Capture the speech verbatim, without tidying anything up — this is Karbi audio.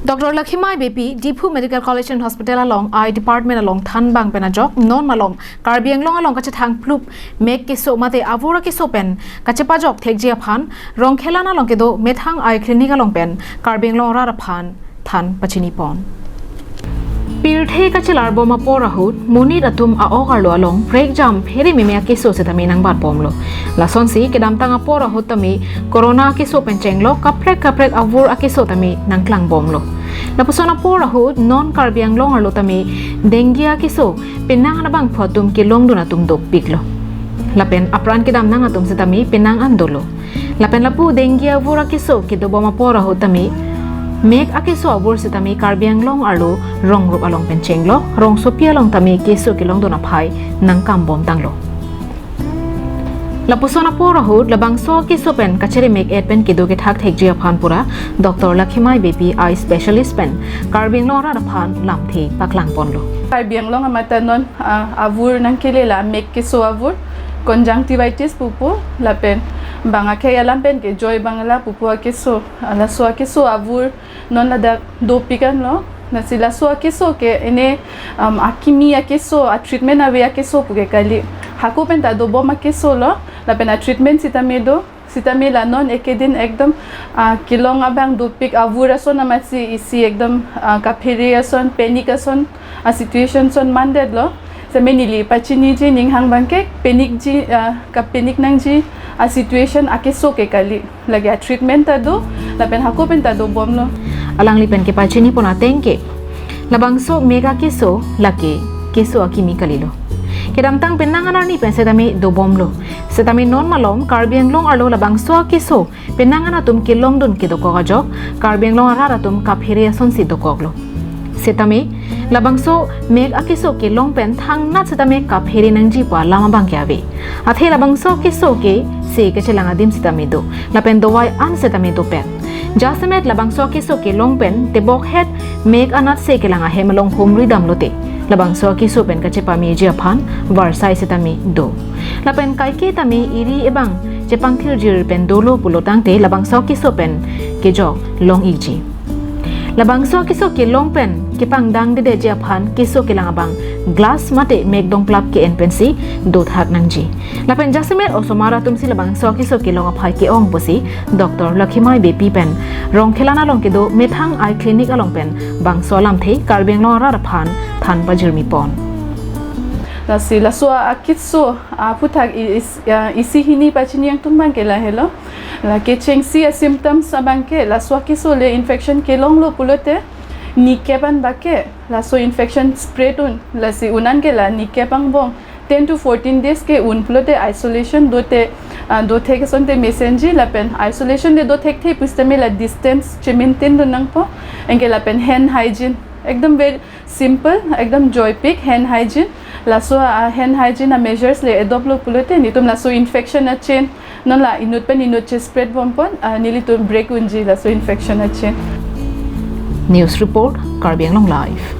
Doctor Lakhimai Beypi, Diphu Medical College and Hospital along Eye Department along thanbang pen ajok, non malom Karbi Anglong along kachethang phlup mek keso mate avur akeso pen kachepajok thekji aphan Rongkhelan along kedo Methang Eye Clinic along pen Karbi Anglong arat aphan than pachini pon. Pirthe kachelar bom apor ahut, monit atum a-ok arlo along prekjam phere meme akeso setame nangbat bomlo. Lasonsi kedamtang apor ahut tame corona akeso pen chenglok kaprek kaprek avur akeso tame nangklang bomlo. Lapuson apor ahut non Karbi Anglong arlo tame dengue akeso penang an abangphu atum kelongdun atum dopiklo. Lapen apran kedam nang atum setame penang an dolo. Lapen lapu dengue avur akeso kedobom apor ahut tame mek akeso avur setame Karbi Anglong arlo rong rup along pen chenglok, rongsopi along tame keso kelongdun aphai nangkam bomtanglo. Lapuson apor ahut labangso akeso pen kacheremek et pen kedo kethak thekji aphan pura Doctor Lakhimai Beypi, eye specialist pen Karbi Anglong arat aphan lamthe paklang ponlo. Karbi Anglong amat ta non, ah, avur nangkele la mek keso avur, conjunctivitis pupo, lapen bang akhei alam pen ke joy bangla pupo akeso, ah, laso akeso avur non ladak dopik anlo. Lasi laso akeso ke ene, um, akimi akeso, a treatment ave akeso pu ke kali. Hako pen ta dobom akeso lo, lapen a treatment sitame do, sitame la non ekedin ekdom, ah, kelong abang dopik avur ason amatsi isi ekdom, ah, kaphere ason, panic ason, a situation ason mandetlo. Seme neli pachiniji ning hang bangke panic ji, ah, kapanic nangji a situation akeso ke kali. Lake a treatment ta do, lapen hako pen ta dobomlo. Alangli pen kepachini pon ateng ke labangso mek akeso lake keso akimi kalilo. Kedamtang penang an arni pen setame dobomlo. Setame non malom Karbi Anglong arlo labangso akeso penang an atum kelongdun kedokok ajok, Karbi Anglong arat atum kaphere asonsi dokoklo. Setame labangso mek akeso kelong pen thangnat setame kaphere nangji pu alam abang ke ave. Athe labangso akeso ke se kachelang adim setame do, lapen dovai an setame dopet. Jasemet labangso akeso kelong pen tebok het mek anat se kelang ahem along humri damlote, labangso akeso pen kachepameji aphan varsai setame do. Lapen kaike tame iri ebang chepangthirjir pen dolo pulo tangte labangso akeso pen kejok long-ikji. Labangso akeso kelong pen kepangdang dedetji aphan keso kelang abang glass mate mek dongplap ke-en pensi dothak nangji. Lapen jasemet osomar atumsi labangso akeso kelong aphai ke-ong pusi Doctor Lakhimai Beypi pen Rongkhelan along kedo Methang Eye Clinic along pen bangso alamthe Karbi Anglong arat aphan than pajirmi pon. Lasi laso akeso aphuthak i-, is-, ah, isi hini pachini angtum abang ke lahelo. Lake chengsi a symptoms abang ke laso akeso le infection kelonglo pulote nikep an bake laso infection spread un, lasi un an ke la nikep angbong ten to fourteen days ke un pulote isolation dote, ah, dothek asonte mesenji, lapen isolation le dothekthe pusitame la distance che-maintain dun nangpo. Anke lapen hand hygiene ekdom very simple, ekdom joypik hand hygiene. Laso, ah, hand hygiene a measures le adopt lo pulote nelitum laso infection achain non la inut pen inut che-spread bom pon, ah, nelitum break unji laso infection achain. News report, Karbi Anglong Live.